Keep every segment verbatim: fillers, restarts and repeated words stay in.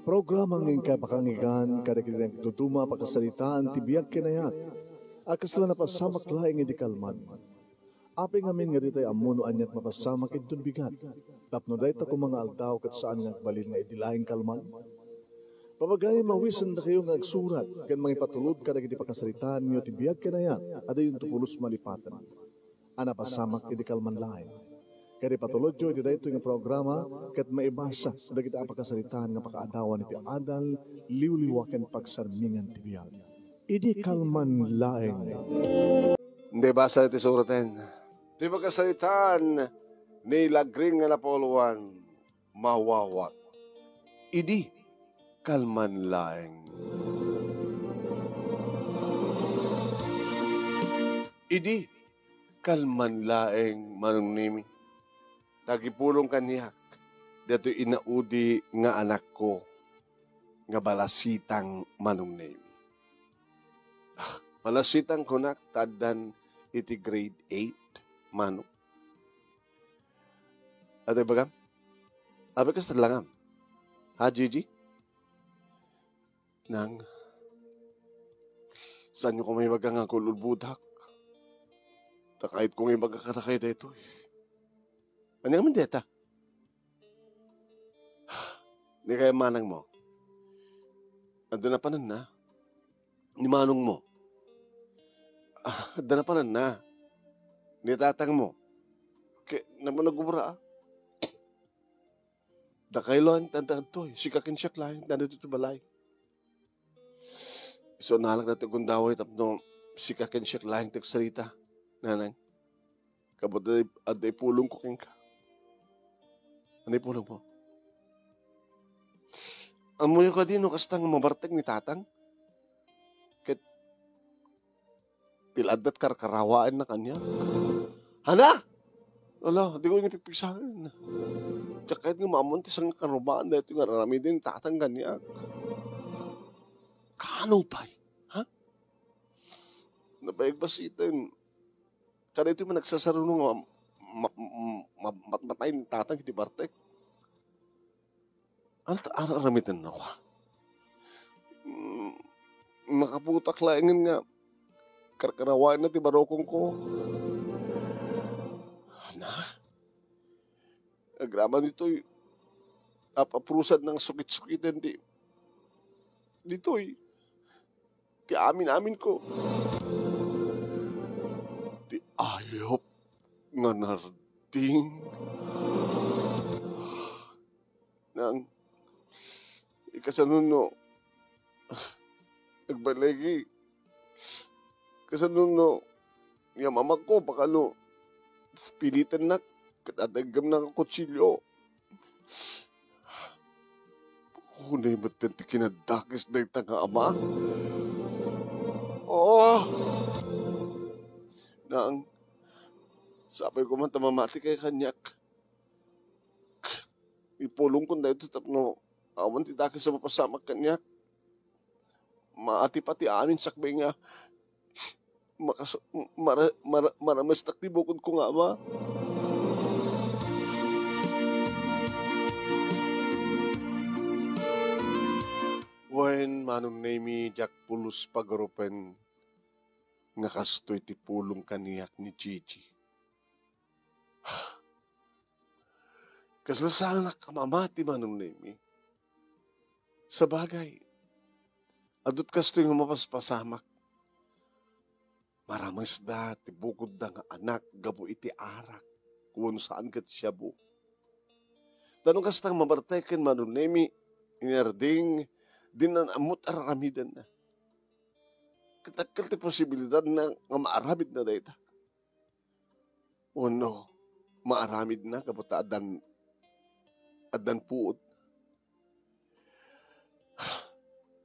Programa nga inkay pakangigan kadagiti nagduduma a pakasaritaan ti biag ken ayat a kasla napasamak laeng idi kalman. Apay ngamin nga ditay ammo no aniat mapasamak inton bigat, tapno dayta koma nga aldaw ket saan nga agbalin nga idi laeng kalman? Papagayam, awisendakayo nga agsurat ken mangipatulod kadagiti pakasaritaanyo ti biag ken ayat a dayonto pulos malipaten a napasamak idi kalman laeng. Ket ipatulodyo iti daytoy nga programa ket maibasa dagiti a pakasaritaan nga pakaadawan iti adal, liwliwa ken pagsarmingan ti biag. Idi kalman laeng. Iti basa iti suraten. Ti pakasaritaan ni Lagring nga Napoleon, mawawat. Idi kalman laeng. Idi kalman laeng, Manong Nemi. Tagipulong kaniak datoy inaudi nga anakko nga balasitang, Manong Nemi. Ah, balasitang kunak ta addan iti grade eight, Manong. Atoy bagam? Abi kasta langam. Ha, Gigi? Nang, saanyo koma ibaga nga agul-ulbodak? Ta kayatko nga ibaga kadakayo daytoy. Ania ngamin dayta? Ni kaya manang mo? Adda napananna? Ni manong mo? Ah, adda napananna? Ni tatang mo? Kaya naman nagubra, ah. Dakay laeng ti adda ditoy, sika ken siak laeng ti adda ditoy balay. Isu nalak datoy gundaway tapno sika ken siak laeng ti agsarita, nanang. Kabut adda, adda ipulongko kenka. Ania ipulongmo? Ammoyo kadi no kasta nga mabartek ni tatang? Ket ti la adda ti karkarawaenna kaniak. Hala! Ala, diko ina pigpigsaen. Diak kayat nga maammoan ti sangkarubaan daytoy nga ar-aramiden ni tatang kaniak. Kaano pay? Ha? Nabayag basiten. Kadaytoy man nagsasaruno nga ma-, ma-, ma-, matmatay ni tatang iti bartek. Ano ta, ano aramidenna? Mm, makaputak laengen nga karkarawaenna ti barukongko. Ana? Agraman ditoy, ap-, aprusan nga sukit-sukiten ti, ditoy, ti amin-aminko. Ti ayup nga narding. Nang, ikasano no, agbaligi. Kasano no, ya mamakko, bakano, pilitennak, ket adda iggamnak a kutsilio. Unay met ti kinadakes dayta nga ama. Oh! Nang, sapay ko man ta mamati kay kaniak. Ipulongkon daytoy tapno awan ti dakes a mapasamak kaniak. Maati pay ti amin sakbay nga makas-, mara-, mara-, maramestak ti bukodko nga ama. Wen, Manong Nemi, diak pulos pagarupen nga kastoy ti pulong kaniak ni Gigi. Kasla saanak a mamati, Manong Nemi. Sabagay, adut kastoy nga mapaspasamak. Maramesda ti bukodda nga anak gapu iti arak, wen saan ket shabu. Ta no kasta nga mabartek ken Manong Nemi, inarding, dinnan ammot ar-aramidenna. Ket dakkel ti posibilidad na nga maaramidna dayta. Wenno, maaramidna gapu ta addan, addan puod.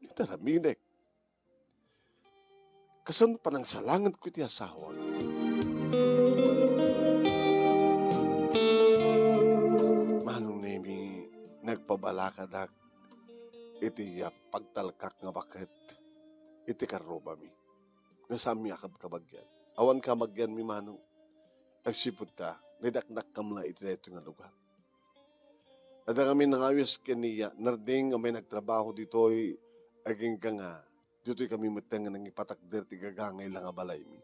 Ita ramidek. Kasano panangsalanganko iti asawa? Manong Nemi, nagpabalakadak iti, ah, pagtalkak nga baket iti karrubami. Nga saanmi a kabkabagian. Awan kabagianmi, Manong. Agsipud ta, naidakdakkam la iti daytoy nga lugar. Adda kami nangawis ken ni Narding a may nagtrabaho ditoy, agingga nga ditoy kami met nga nangipatakder ti gagangay la nga balaymi.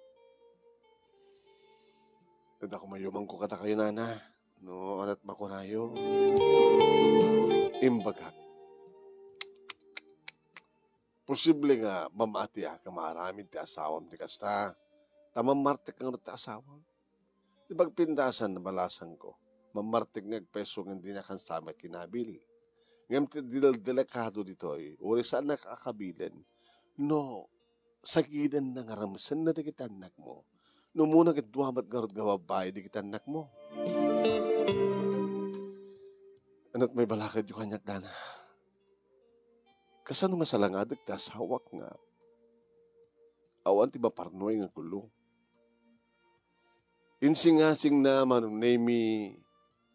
Adda kumayumanko kadakayo, nana, no, anat makunayo. Imbagak, posible nga mamatiak a maaramid ti asawam ti kasta, ta mamartek ngarud ti asawam. Ti pagpintasan, nabalasangko. Mamartek nga agpeso ngem dina kansamak kinabil. Ngem ti del-, delikado ditoy, uray saannak a kabilen no sagidenna nga ramsenna dagiti annakmo. No umuna ket dua met ngarud nga babbai dagiti annakmo. Anat may balakadyo kaniak, nana? Kasano nga salangadek ti asawak nga awan ti maparnuay nga gulong? Insingasingna, Mano Nemi,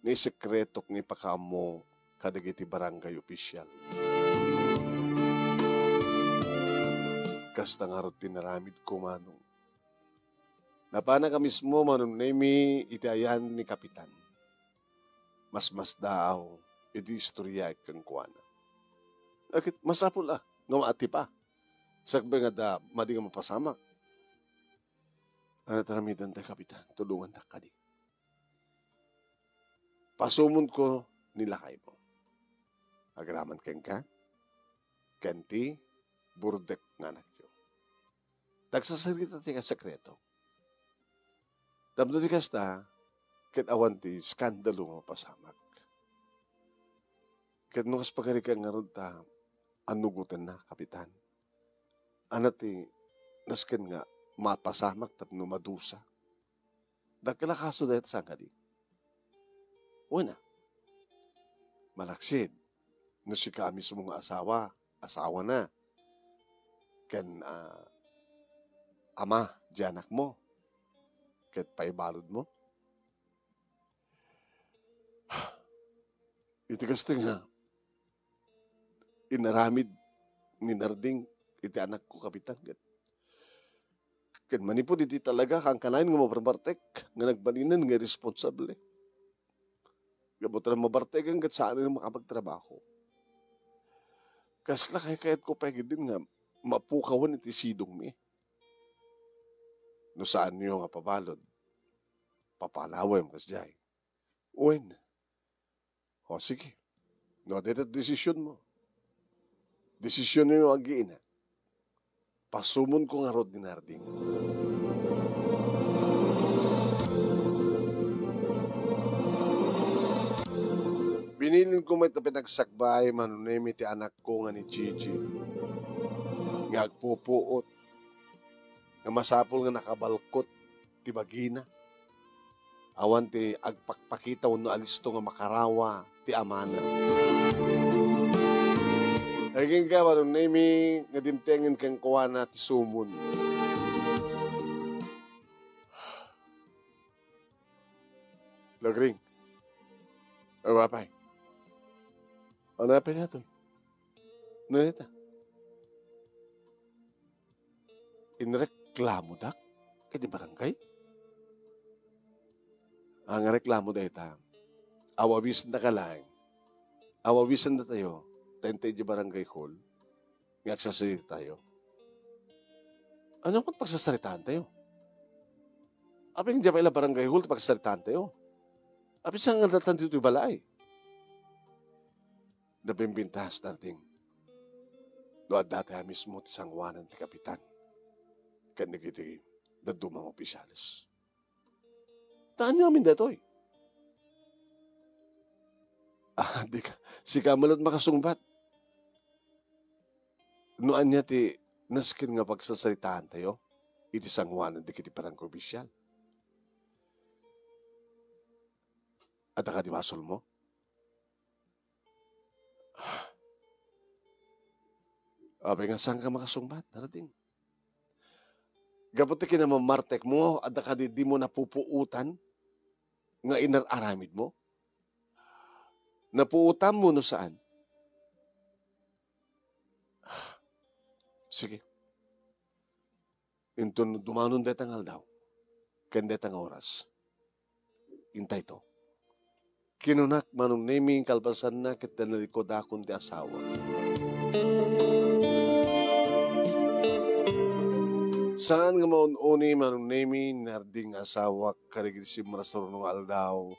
nga isekretok nga ipakaammo kadagiti barangay official. Kasta ngarud ti naramidko, Manong. Napanak a mismo, Mano Nemi, iti ayan ni Kapitan. Masmasdaaw iti istorya kenkuana. Ket masapul a nga maatipa. Sakbay nga adda madi nga mapasamak. Anat aramidenta, Kapitan? Tulongannak kadi. Pasumonko ni lakaymo. Agraman kenka, ken ti burdek nga anakyo. Tagsasarita ti nga sekreto. Tapno ti kasta, ket awan ti skandalo nga mapasamak. Ket no kas pagarikan ngarud ta anugotenna, Kapitan, anat ti nasken nga mapasamak tapno madusa? Dakkel a kaso dayta saan kadi? Wen a, malaksid no sika a mismo nga asawa, asawana, ken, ah, ama di anakmo, ket paibaludmo. Iti kastoy nga inaramid ni Narding iti anakko, Kapitan, ket, ket manipud iti talaga, kankanayon nga mabarbartek nga nagbalinen nga irresponsable. Gapu ta mabarteken ket saan nga makapagtrabaho. Kasla kaykayatko pay ketdin nga mapukawen iti sidongmi. No saanyo nga pabalud, papanawem kasdiay. Wen. O, sige. No, dayta desisionmo. Desisionyo nga agiinak. Pasumonko ngarud ni Narding. Binilinko met a pinagsakbay, Mano Nemi, ti anakko nga ni Gigi, nga agpupuot, nga masapul nga nakabalkot ti bagina. Awan ti agpakpakita wenno alisto nga makarawa ti amana. Agingga, Mano Nemi, nga dimtengen kenkuana ti sumon. Lagring. Ay, apay. Ano apay nato? Ano neta? Inreklamodak iti barangay? Ang reklamo dayta, awawisendaka laeng. Awawisendatayo, ta intay idiay barangay hall, nga agsasaritatayo. Ano nga pagsasaritaantayo? Apay nga idiay pay la barangay hall ti pagsasaritaantayo? Apay saan nga adda ditoy balay? Nabimbintas, Narding, no adda ti a mismo ti sangoanan ti kapitan ken dagiti dadduma nga opisyales. Ta ania amin daytoy? Ah, di ka, sika met makasungbat. No ania ti nasken nga pagsasaritaantayo iti sangoanan dagiti barangay opisyal? Adda kadi basolmo? Apay nga saanka makasungbat, Narding? Gapu ti kinamamartekmo, adda kadi dimo napupuotan nga inar-aramidmo? Napuotanmo no saan? Sige. Inton dumanon dayta nga aldaw ken dayta nga oras, intayto. Kinunak, Manong Nemi, kalpasanna ket nalikudak ti asawa. Saan nga maun-uni, Manong Nemi, Narding nga asawak, kadagiti simrasruno nga aldaw,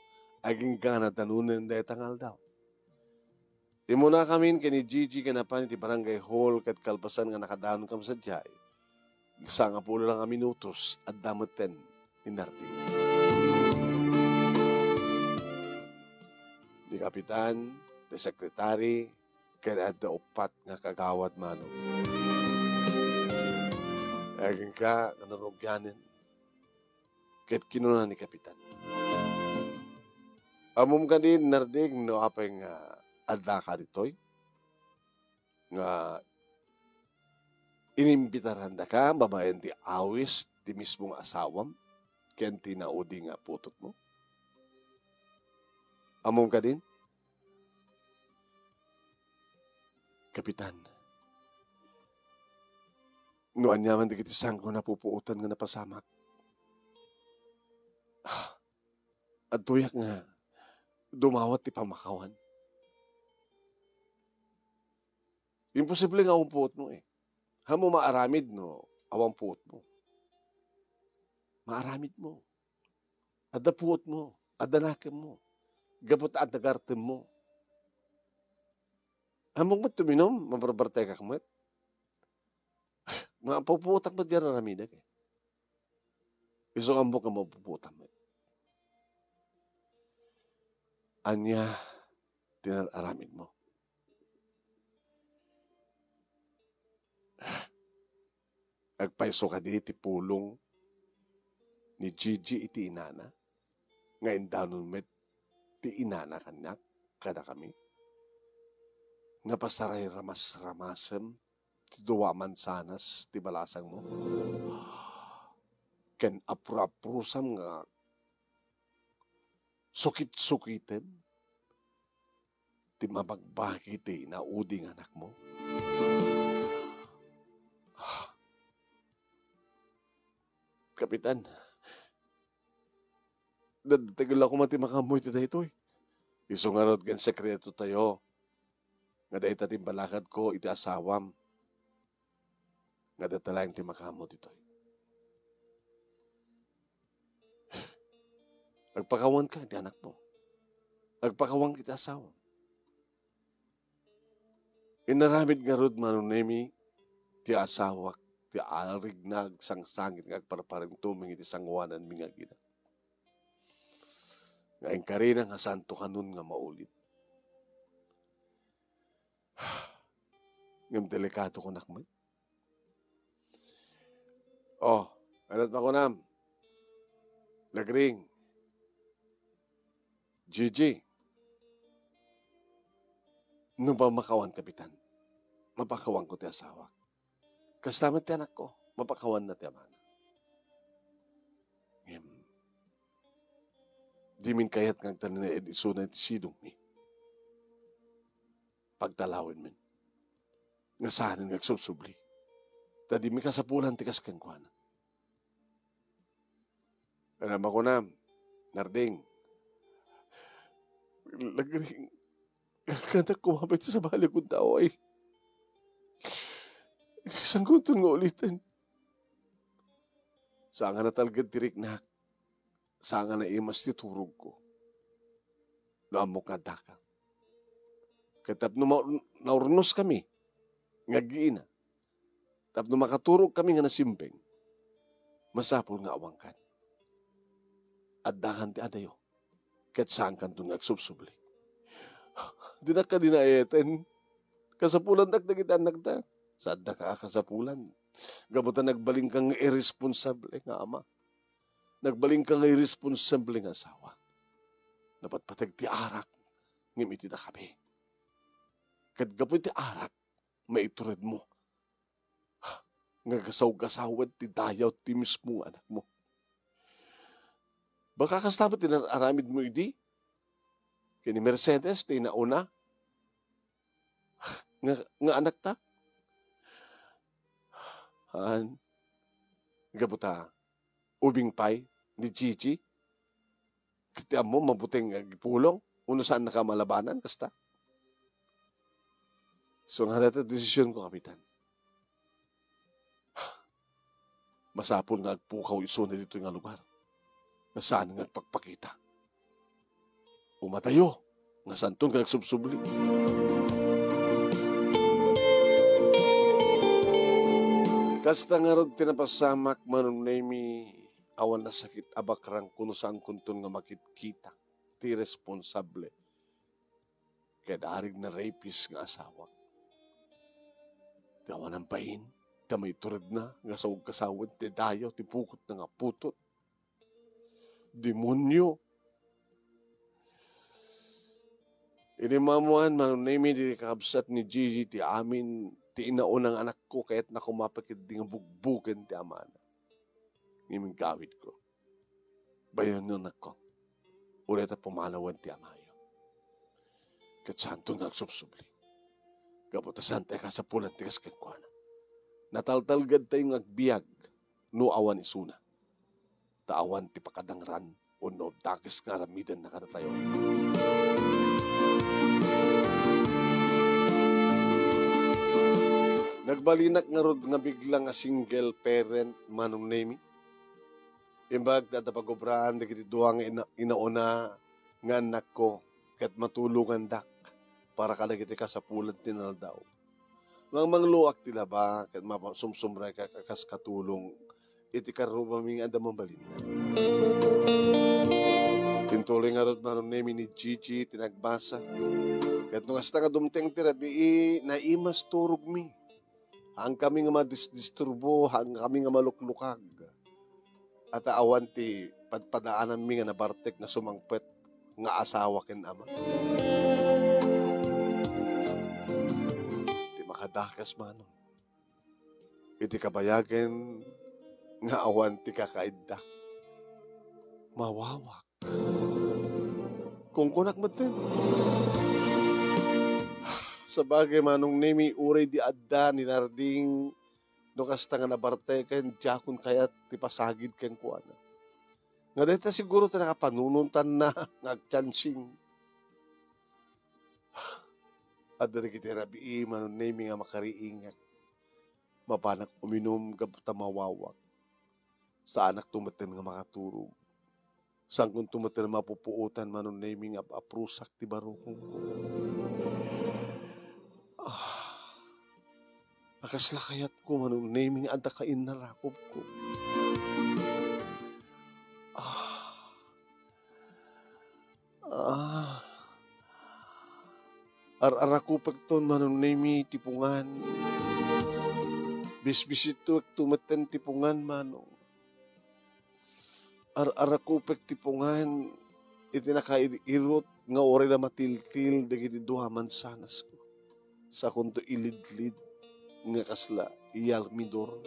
agingga nadanonen dayta nga aldaw. Immunakamin ken ni Gigi ken napan iti barangay hall ket kalpasan nga nakadanonkami sadiay, sangapulo lang a minutos, adda metten ni Narding. Ni Kapitan, ti sekretari, ken adda uppat nga kagawad, Manong. Agingga nga narugyanen, ket kinuna ni Kapitan, "Ammom kadi, Narding, no apay nga addaka ditoy? Nga inimbitarandaka babaen ti awis ti mismo nga asawam ken ti naudi nga putotmo? Ammom kadin?" "Kapitan, no aniaman dagiti saanko napupuotan nga napasamak, ah, adtoyak nga dumawat ti pammakawan. Imposible nga awan puotmo, eh. Ammom maaramid no awan puotmo? Maaramidmo. Adda puotmo, adda nakemmo. Gapu ta adda gartemmo. Ammok met tuminom, mabarbartekak met. Mapupuotak met diay aramidek, eh. Isu nga ammok nga mapupuotak met. Ania ti aramidmo?" Agpayso kadi ti pulong ni Gigi iti inana, nga indanon met ti inana kaniak, kadakami, nga pasarayramasramasem ti dua a mansanas ti balasangmo, ken apro-aprosam nga sukit-sukitem ti mabagbagi ti naudi nga anakmo? Ah, Kapitan, daddategel la koma ti makaammo iti daytoy. Isu ngarud nga sekreto tayo, nga dayta ti imbalakadko iti asawam, nga dayta laeng ti makaammo ditoy. Agpakawanka iti anakmo. Agpakawanka iti asawam. Inaramid ngarud, Manong Nemi, ti asawak, ti arigna agsangsangit nga agparpareng tumeng iti sangoananmi nga agina. Nga inkarina nga saanto kanon nga maulit. Ngem delikado kunak met. Oh, aniat makunam? Lagring. Gigi. No mammakawan, Kapitan, mapakawanko ti asawak. Kasta met ti anakko, mapakawanna ti amana. Ngem, dimin kayat nga agtalinaed isuna iti sidongmi. Pagtalawenmi nga saanen nga agsubsubli, ta dimi kasapulan ti kas kenkuana. Ania makunam, Narding? Lagring, ngalkannak koma pay ti sabali kunta, oy. Saankonton nga uliten? Saan nga natalged ti riknak, saan nga naimas ti turogko no ammok nga addaka. Ket tapno ma-, naurnoskami nga aggiina, tapno makaturogkami nga nasimbeng, masapul nga awankan. Addakan ti adayo, ket saankanton nga agsubsubli. Dinak kadi naayatan. Kasapulannak dagiti annakta. Saaddaka a kasapulan. Gapu ta nagbalinka nga irresponsable nga ama. Nagbalinka nga irresponsable nga asawa. Napatpateg ti arak, ngem iti dakami. Ket gapu iti arak, maituredmo nga gasaw-gasawed ti dayaw ti mismo nga anakmo. Baka kasta met ti aramidmo idi ken ni Mercedes ti nauna nga, nga anakta? Haan, gapu ta ubing pay ni Gigi ket ti ammo mabuteng nga agipulong. Wenno saannaka a malabanan kasta? So, nga dayta desisionko, Kapitan. Masapul nga agpukaw isuna ditoy nga lugar nga saan nga agpakpakita. Umadayo nga saanton nga agsubsubli. Kasta ngarud ti napasamak, Manong Nemy, awan nasakit a bakrangko no saankonton nga makitkita ti responsable ket arigna rapist nga asawak. Ti awanan bain, ti maituredna nga saugkasawen ti dayaw ti bukotna nga putot. Demonio! Inimammoan, Manong Nemy, ti kakabsat ni Gigi ti amin ti inauna nga anakko, kayatna koma pay ketdi nga bugbogen ti amana. Ngem inggawidko. Bayonenakko. Uray ta pumanawen ti amayo. Ket saanton nga agsubsubli. Gapu ta saantayo a kasapulan ti kas kenkuana. Nataltalgedtayo nga agbiag no awan isuna. Ta awan ti pakadangran wenno dakes nga aramidenna kadatayo. Nagbalinak ngarud nga bigla nga single parent, Manong Nemy. Imbag ti adda pagobraan dagiti dua nga ina-, inauna nga annakko ket matulongandak para kadagiti kasapulan ti naldaw. Mangmangloak ti laba ket mapa-, sumsumrekak a kas katulong iti karrubami nga adda mabalinna. Intuloy ngarud, Manong Nemy, ni Gigi ti nagbasa. Ket no kasta nga dumteng ti rabii, naimasturogmi. Haankami nga madisdisturbo, haankami nga maluklukag. Ta awan ti padpadaananmi nga nabartek nga sumangpet nga asawa ken ama. Ti makadakes, Manong, iti kabayagen nga awan ti kakaiddak, mawawak. Kunkunak metten. Sabagay, Manong Nemy, uray di adda ni Narding no kasta nga nabarteken, diakon kayat ti pasagid kenkuana. Nga dayta siguro ti nakapanunontanna nga agtiansing. Adda dagiti rabii, Manong Nemy, nga makariingak. Mapanak uminum gapu ta mawawak. Saanakto metten nga makaturog. Saankonto metten a mapupuotan, Manong Nemy, nga ap-aprusak ti barukong. Ah, a kasla kayatko, Manong Nemy, nga adda kainnarakupko. Ah. Ah. Ar-arakupekton, Manong Nemy, ti pungan. Bisbisituekto metten ti pungan, Manong. Ar-arakupek ti pungan iti nakair-irot nga uray la matiltil dagiti dua a mansanasko. Sakonto ilidlid nga kasla iyalmidor.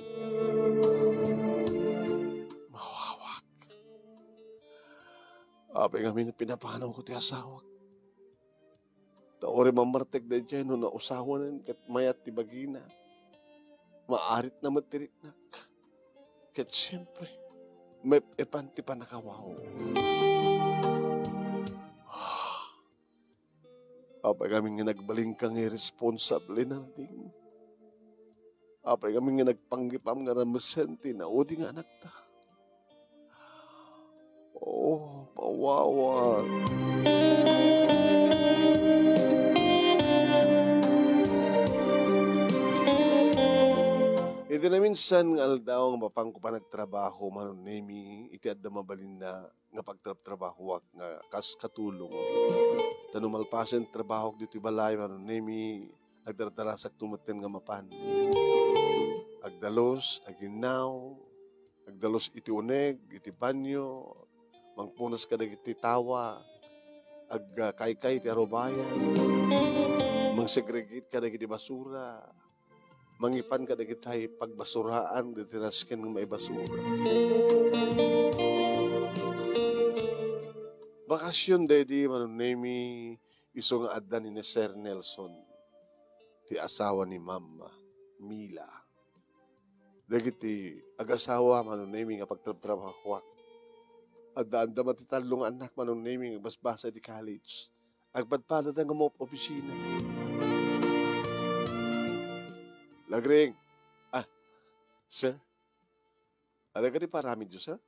Mawawak. Apay ngamin a pinapanawko ti asawak. Ta uray mammartek daydiay no nausawanen ket mayat ti bagina, maaritna met ti riknak. Ket siempre, maep-epan ti pannakawaw. Apay ngamin nga nagbalinka nga irresponsable, Narding? Apay ngamin nga nagpanggipam nga ramesen ti naudi nga anakta? Oh, mawawak. Iti naminsan nga aldaw nga mapanko panagtrabaho, Manong Nemy, iti adda mabalinna nga pagtrabtrabahoak nga kas katulong. Ta no malpasen trabahok ditoy balay, Manong Nemy, agdardarasakto metten nga mapan. Agdalus, aginnaw, agdalus iti uneg, iti banyo, mangpunas kadagiti tawa, agkaykay iti arubayan, mangsegregate kadagiti basura, mangipan kadagiti pagbasuraan dagiti nasken nga maibasura. Bakasyon daydi, Manong Nemy, isu nga adda ni Sir Nelson, ti asawa ni Mama Mila. Dagiti agasawa, Manong Nemy, nga pagtrabtrabahoak. Adda-adda met ti tallo nga annak, Manong Nemy, nga agbasbasa iti college. Agpadpadada nga maop-opisina. Lagring. Ah, sir. Adda kadi paaramidyo, sir?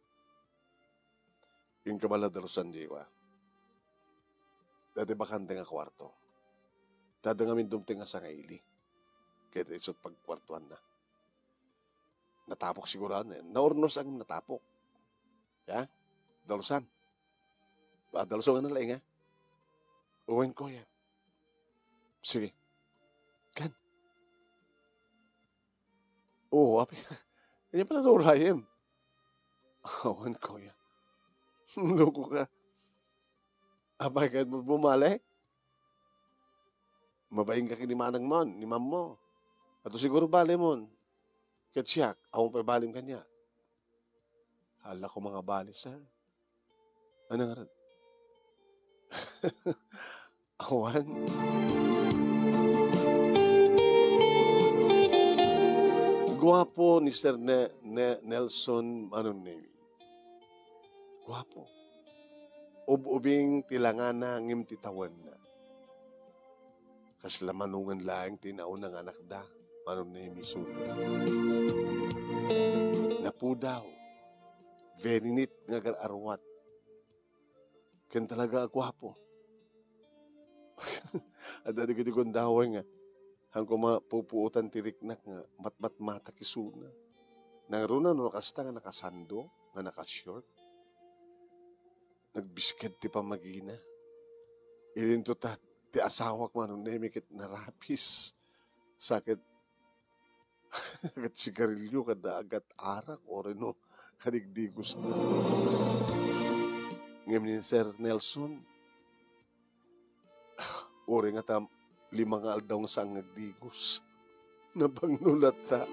Inka man la dalusan diay wa. Daytoy bakante nga kuarto. Ta adda ngamin dumteng a sangaili. Ket isu't pagkuartuanna. Natapok siguro, ano, eh. Naurnos ang natapok. Ya? Dalusan. Ba, dalusan nga na laeng, ha? Wen, kuya. Sige. Kan? Oo, apay. Kanya pala no rayem. Awan, kuya. Loko ka. Apay, kahit mo bumalik? Mabain ka ken ni manang mo, ni ma'am mo. Ato siguro bali mo. Ket siak, awan pay balim kaniak. Hala ko mga bali, sir. Ano nga rin? Awan. Guapo ni Sir Ne-, Ne-, Nelson Manong Nemi. Guapo. Ub-ubing ti langana ngem ti tawenna. Kasla manongen laeng ti nauna nga anakda, Manong Nemi, isu. Napudaw. Very neat nga agar-aruat. Ken talaga a guapo. Adda dagiti gundaway nga, haan koma pupuotan ti riknak nga matmatmatak isuna. Nangruna no kasta nga nakasando, nga nakashort. Nagbisked ti pammagina. Idinto ta, ti asawak Manong Nemi ket narapis. Sa ket agat sigarilyo, kada agat arak, uray no kadigdigos na. Ngem ni Sir Nelson, uray nga ta lima nga aldaw nga saan nga agdigos. Nabangno latta.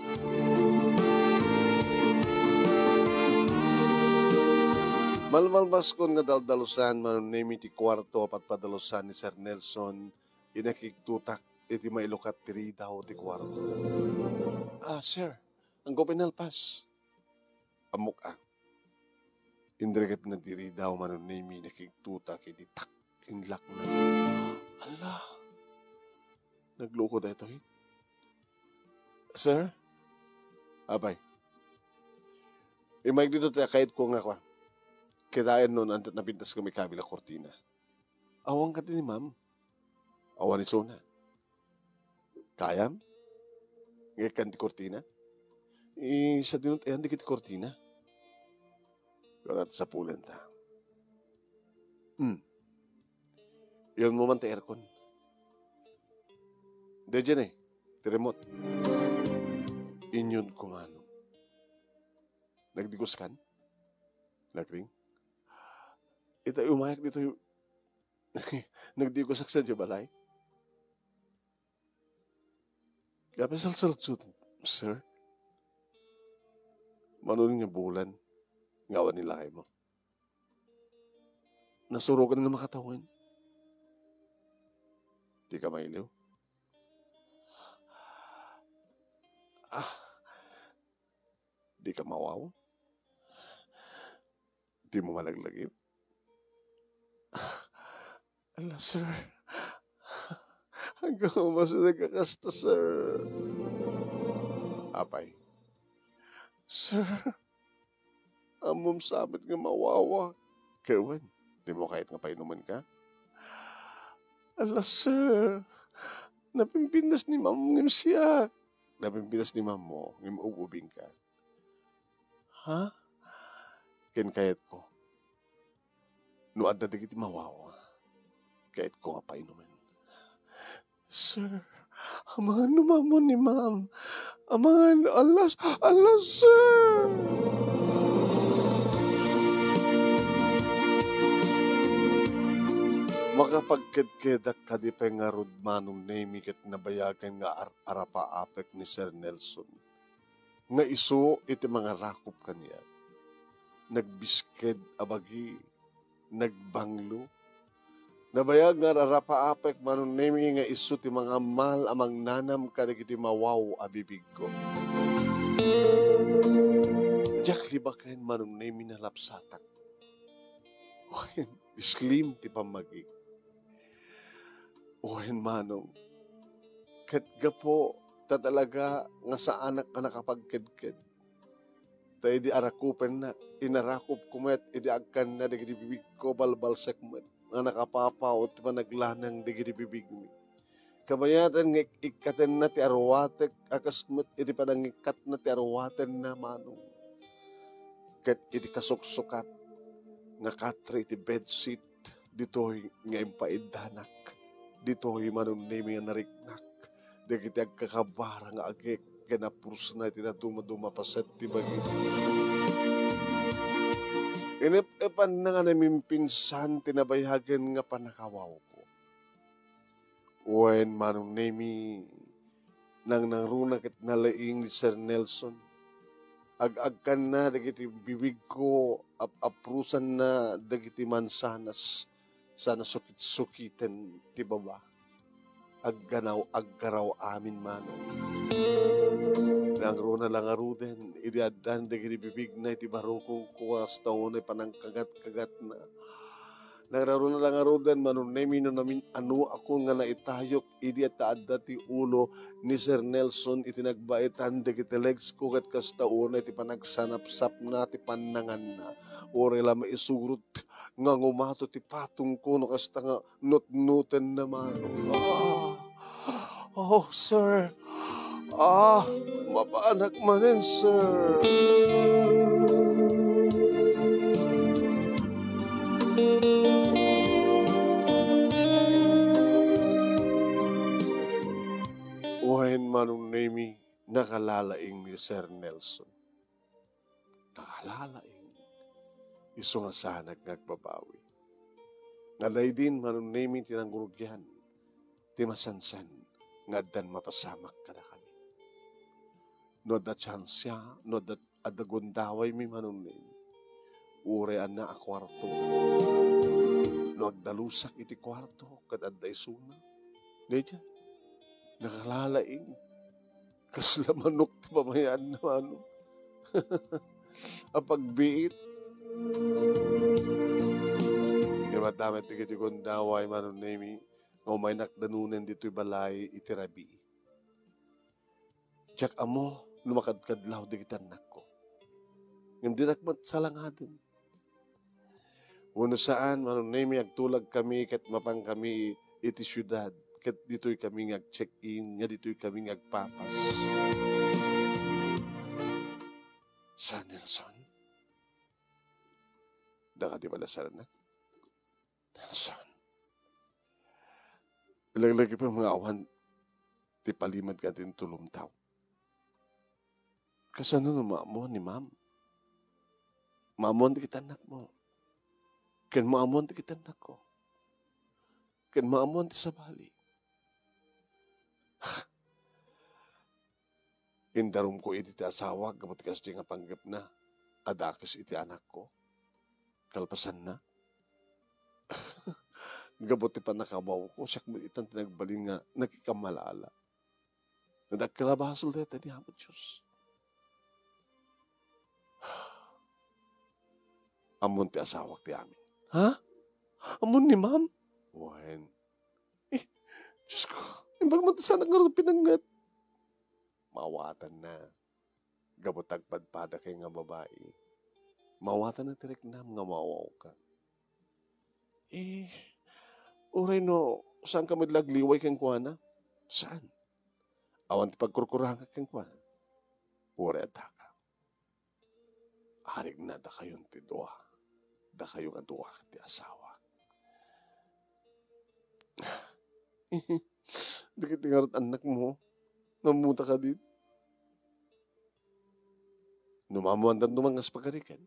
Malmalmaskon nga daldalusan, Manong Nemi, ti kuarto a padpadalusan ni Sir Nelson, inakigtutak iti mailukat ti ridaw ti kuarto. Ah, sir, anggo pinalpas. Ammok a. Indre ket nadiridaw Manong Nemi, nakigtutak iti tak, inlakna. Ala, nagloko daytoy. Sir? Apay. Imayeg dito ti akayatko nga kua. Kitaen no, anta napintas kami kabil a kurtina. Awan kadi ni ma'am. Awan isuna. Kayam? Nga ikkan ti kurtina? Isadino ti ayan dagiti kurtina? Kunak, sapulenta. Hmm. Iyon mo man ti aircon. Daydiay, ti remote. Inyod kumano. Nagdigoskan? Nagring? Ita umayak dito. Nagdigosak sa balay. Kaya pasalsaludsod, sir. Mano nga bulan nga awan ni lakay mo? Nasurogan nga makatawen. Di ka mailiw? Ah, di ka mawaw? Di mo malaglagip? Ala, sir. Hanggang umaso nagkakasta, sir. Apay? Sir, ammom sa met nga mawawa. Kaya wen, di mo kayat nga painumen ka? Ala, sir. Napimpintas ni ma'am ngem siak. Napimpintas ni ma'am mo ngem ub-ubing ka. Ha? Ken kayatko. No adda dagiti mawawa, kayatko nga painumen. Sir, amangan no ma'am ni ma'am. Amangan, alas, alas, sir! Makapagkedkedak kadi pay ngarud, Manong Nemi, ket nabayagan nga ar-arapaapek ni Sir Nelson nga isu iti mangarakop kaniak. Nagbisked a bagi, nagbanglo. Nabayag nga ar-arapaapek, Manong Nemi, nga isu ti mangammal a mangnanam kadagiti mawaw a bibigko. Diak libaken, Manong Nemi, nalapsatak. Wen, slim ti pammagik. Wen, manong, ket gapu ta talaga nga saanak a nakapagkedked. Ta idi arakupennak, inarakupko met idi agkanna dagiti bibigko, balbalsek met nga nakapapaw ti panaglanang dagiti bibigmi. Kabayatan nga ik-, ikkatenna ti aruatek a kas met iti panangikkatna ti aruatenna, manong. Ket iti kasuksukat nga katre iti bedsit, ditoy nga impaiddanak, ditoy manunemi nga nariknak dagiti agkakabara nga agek ken napurosna iti nadumaduma a paset ti bagim. Inep-epanna nga namimpinsan ti nabayagen nga pannakawawko. Wen, manunemi, nangnangruna ket nalaing ni Sir Nelson. Ag-agkanna dagiti bibigko, ap-aprosanna dagiti mansanas, sana sukit-sukiten ti baba. Agganaw, aggaraw amin, manong. Nangruna la ngaruden, idi addan dagiti bibigna iti barukongko, kasta unay panangkagat-kagatna. Nangraruna la ngaruden, manunemi, no namin-anoakon nga naitayok idi ta adda ti ulo ni Sir Nelson iti nagbaetan dagiti legsko ket kasta unay ti panagsanapsapna ti pannanganna. Uray la maisurot nga ngumato ti patongko no kasta nga nutnotenna, manong. Ah. Oh, sir. Ah, mapanak manen, sir. Wen, manunemi, nakalalaing ni Sir Nelson. Nakalalaing. Isu nga saanak nga agbabawi. Nga daydin, manunemi, ti nangrugian ti masansan nga addan mapasamak kadakami. No adda tsansia, no adda, adda gundawaymi, manunemi, uray annak a kuarto. No agdalusak iti kuarto ket adda isuna, daydiay, nakalalaing. Kasla manok ti pamayaanna, manong. A pagbiit. Di matamet dagiti gundaway, manunemi, nga umaynak danunen ditoy balay iti rabii. Diak ammo no makadkadlaw dagiti annakko. Ngem dinak met salangaden. Wenno saan, manunemi, agtulagkami ket mapankami iti siudad, ket ditoykami nga ag-check-in, nga ditoykami nga agpapas. Sir Nelson? Daka ti palasarannak? Nelson. Ilaglagipem nga awan ti palimed kadin tulomtaw. Kasano no maammuan ni Ma'am? Maammuan dagiti annakmo. Ken maammuan dagiti annakko. Ken maammuan ti sabali. Indarumko idi ti asawak gapu ti kasdi nga panggepna a dakes iti anakko. Kalpasanna, gapu ti pannakawawko, siak met itan ti nagbalin nga nakikamalala. Nadakkel a basol dayta ni Apo Dios. Ammon ti asawak ti amin. Ha? Ammon ni Ma'am? Wen. Eh, Diyos ko, imbag man ti saanak ngarud pinangnget. Mawatanna. Gapu ta agpadpadakay nga babai. Mawatanna ti riknam nga maawawka. Eh, uray no, saanka met la agliway kenkuana? Saan? Awan ti pagkurkurangak kenkuana. Uray addaka. Arigna dakayon ti dua. Dakayo nga dua ti asawa. Dagiti ngarud annakmo, nammutaka dit. No maammuanda no mangngeg pagariken,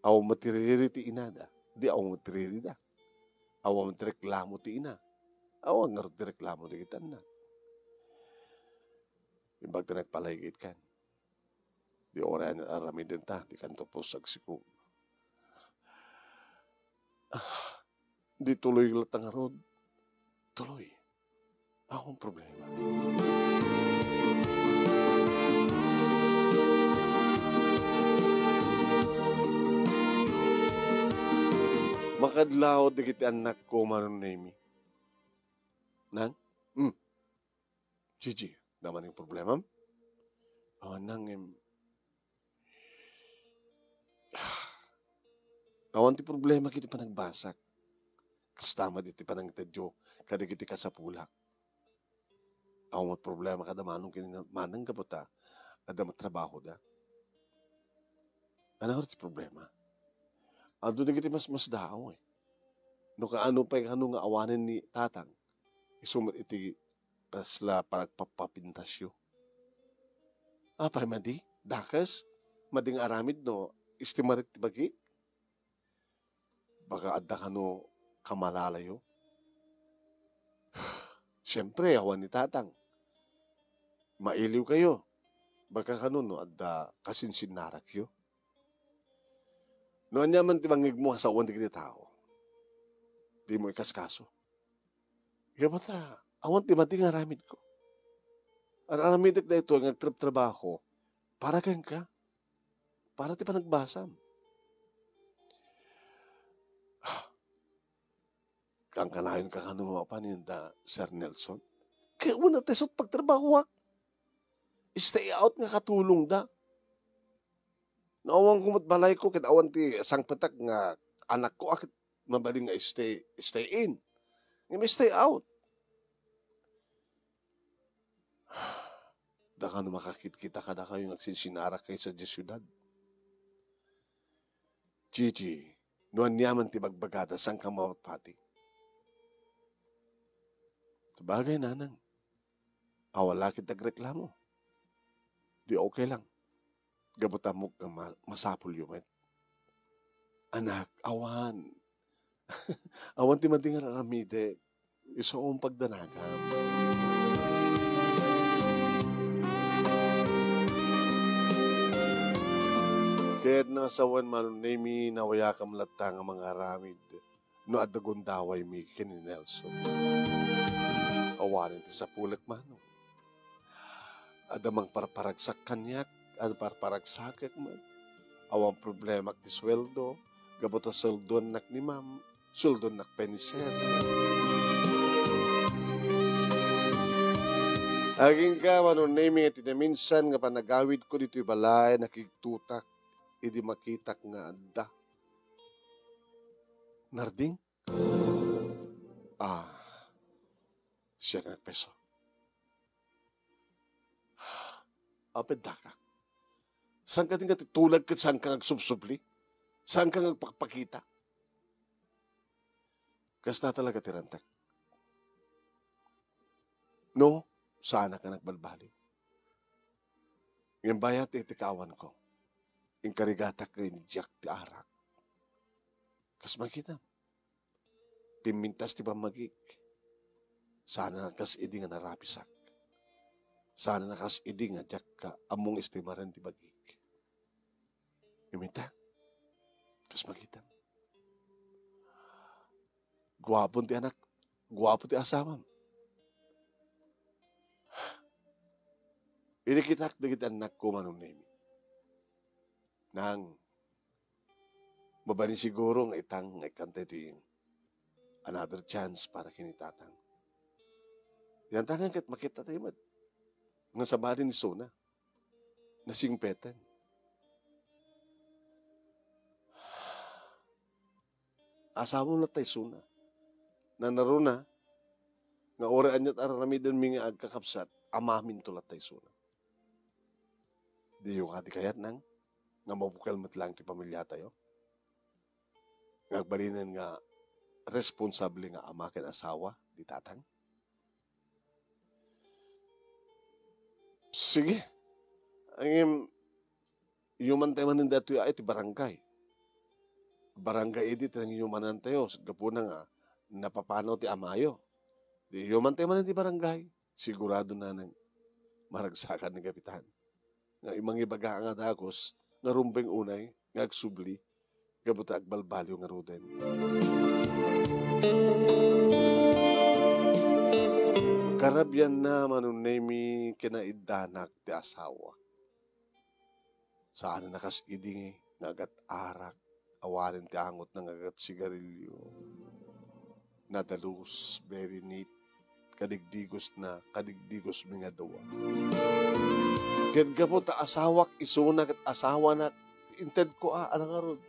awan met ti riri ti inada, di awan met ti ririda. Awan met ti reklamo ti ina. Awan ngarud ti reklamo dagiti annak. Imbag ta nagpalaygitkan. Di uray aramidenta, di kanto pus agsiko. Ah, di tuloy latta ngarud. Tuloy. Awan problema. Makadlaw dagiti annakko, Manong Nemi. Nang? Hmm. Gigi, adda manen problemam? Awan nang, em, awan ti problema iti panagbasak. Kasta met iti panangitedyo kadagiti kasapulak. Awan met problema kada manong ken ni Manang gapu ta adda met trabahoda. Ania ti problema? Adu dagiti masmasdaaw, eh. No kaano pay kano nga awanen ni Tatang, isu met iti kasla panagpapapintasyo. Apay madi? Dakes? Madi nga aramid no istimarek ti bagik? Baka adda kano kamalalayo? Siempre, awan ni Tatang. Mailiw kayo. Baka kano no adda kasinsinnarakyo. No ania man ti bangigmo a sawen dagiti tao, dimo ikaskaso. Gapu ta, awan ti madi nga aramidko. Ar-aramidek daytoy nga agtrabtrabaho para kenka. Para ti panagbasam. Kankanayon ka kano mapan ni da Sir Nelson? Kay una ta isu ti pagtrabahoak. Stay out nga katulongda. Naawanko met balayko ket awan ti sangpetak nga anakko a ket mabalin nga stay, stay in. Ngem stay out. Dakano makakitkita kadakayo nga agsinsinarak kayo sadiay siudad. Gigi, no aniaman ti bagbagada, saanka mapatpati? Sabagay, nanang, awan la ket agreklamo. Di okay lang. Gapu ta ammok nga ma-, masapulyo met. Anak, awan. Awan ti madi nga aramidek. Isu a pagdanagam. Ket no sawen, Manong Nemi, nawayakam latta nga mangaramid no adda gundawaymi ken ni Nelson. Awanen ti sapulek, Manong. Adda mangparparagsak kaniak, adda parparagsakek met. Awan problemaak ti sueldo, gapu ta sueldoannak ni Ma'am, sueldoannak pay ni Sir. Agingga, Manong Nemi, nga ti naminsan nga panagawidko ditoy balay, nakigtutak idi makitak nga adda narding. Ah, siak nga agpeso. Apay daka? Saanka nga ti tulag ket saanka nga agsubsubli? Saanka nga agpakpakita? Kasta talaga ti rentek. No, saanak nga nagbalbaliw. Ngem bayat iti kaawanko, inkarigatak nga inidiak ti arak. Kas makita, pimmintas ti pammagik. Saan a kas idi nga narapisak. Saan a kas idi nga diak ka ammong estimaren ti bagik. Ngem ita, kas makita, guapon ti anak, guapo ti asawam. Idi kitak dagiti annakko, Manong Nemi, nang, mabalin siguro nga itang nga ikkanta iti another chance para ken ni Tatang. Yan tangan ket makita tayo met nga sabali ni Sona. Nasingpeten. Asawam latta isuna. Nanaruna nga uray aniat a raramidenmi nga agkakabsat, amaminto latta isuna. Diyo kadi kayat, nang, nga mabukel met laeng ti pamiliatayo? Nga agbalinen nga responsable nga ama ken asawa di Tatang? Sige. Ngem, iyumantayo manen daytoy a iti barangay. Barangay idi ti nangiyomanantayo, gapuna nga napapanaw ti amayo. Di iyumantayo manen ti barangay, sigurado nanang maragsakan ni Kapitan. Nga mangibaga nga dagus, nga rumbeng unay, nga agsubli, gapu ta agbalbaliw ngaruden. Karabianna, Manong Nemi, kinaiddanak ti asawa. Saan a kas idi nga agat-arak, awanen ti angotna nga agat-sigarilyo. Nadalus, very neat, kadigdigosna, kadigdigosmi nga dua. Ket gapu ta asawak isuna ket asawanak, intedko a, ala ngarud.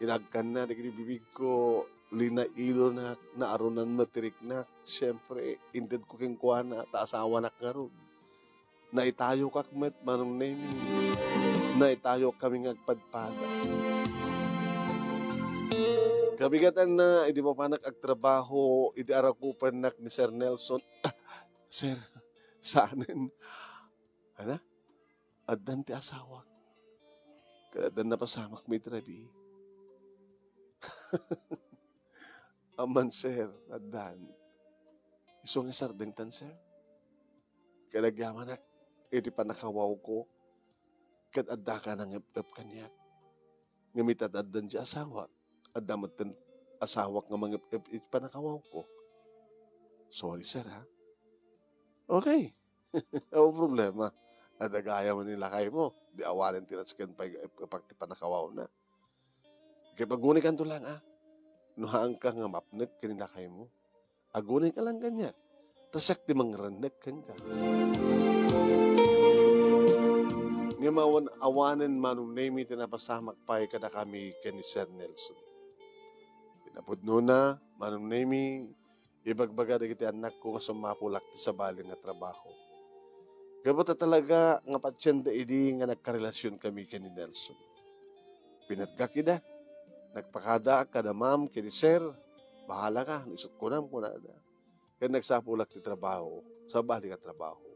Inagkanna dagiti bibigko, linailonak, naarunan met ti riknak. Siempre, intedko kenkuana, ta asawanak ngarud. Naitayokak met, Manong Nemi. Naitayokkami nga agpadpada. Kabigatanna, idi mapanak agtrabaho, idi arakupennak ni Sir Nelson. Ah, sir, saanen? Ana? Addan ti asawak. Ket addan napasamakmi iti rabii. Amman, sir, addan. Isu nga sardengtan, sir. Ket agyamanak iti pannakawawko, ket addaka nangep-ep kaniak. Ngem ita addan ti asawak, adda metten asawak nga mangep-ep iti pannakawawko. Sorry, sir, ha? Okay. Awan problema. Adda gayam ni lakaymo. Di awanen ti nasken pay nga ep-epak ti pannakawawna. Ket agunikanto lang, a. No haanka nga mapnek ken ni lakaymo, aguni ka lang kaniak. Ta siak ti mangrenneg kenka. Ngem awan, awanen Manong Nemi ti napasamak pay kadakami ken ni Sir Nelson. Kinapudnona, Manong Nemi, ibagbaga dagiti annakko nga sumapulak ti sabali nga trabaho. Gapu ta talaga nga patienda idi nga nagkarelasionkami ken ni Nelson. Pinatgak ida. Nagpakadaak kada ma'am ken ni sir. "Bahala ka, no isut' kunam," kunada. Ket nagsapulak ti trabaho, sabali nga trabaho.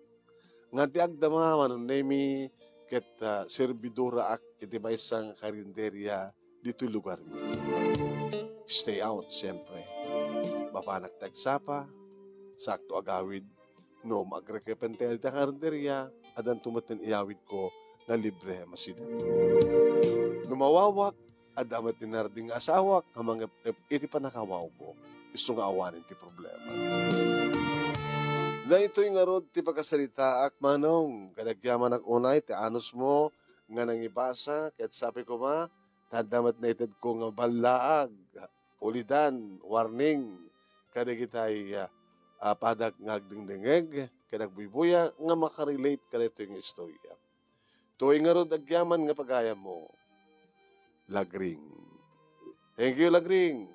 Ngem ti agdama, Manong Nemi, ket, ah, serbidoraak iti maysa nga karinderia ditoy lugarmi. Stay out, siempre. Mapanak ti agsapa, sakto agawid. No maagrekepen ti karinderia, addanto met ti iyawidko nga libre a masida. No mawawak, adda met ni Narding nga asawak nga mangep-ep iti pannakawawko. Isu nga awanen ti problema. Daytoy ngarud ti pakasaritaak, Manong, ket agyamanak unay ti anusmo nga nangibasa, ket sapay koma, ta adda met naitedko nga ballaag, ulidan, warning, kadagitay, ah, ah, padak nga agdengdengngeg, ket agbuybuya nga makarelate kadaytoy nga istorya. Toy ngarud agyaman nga pagayammo, Lagring. Thank you, Lagring.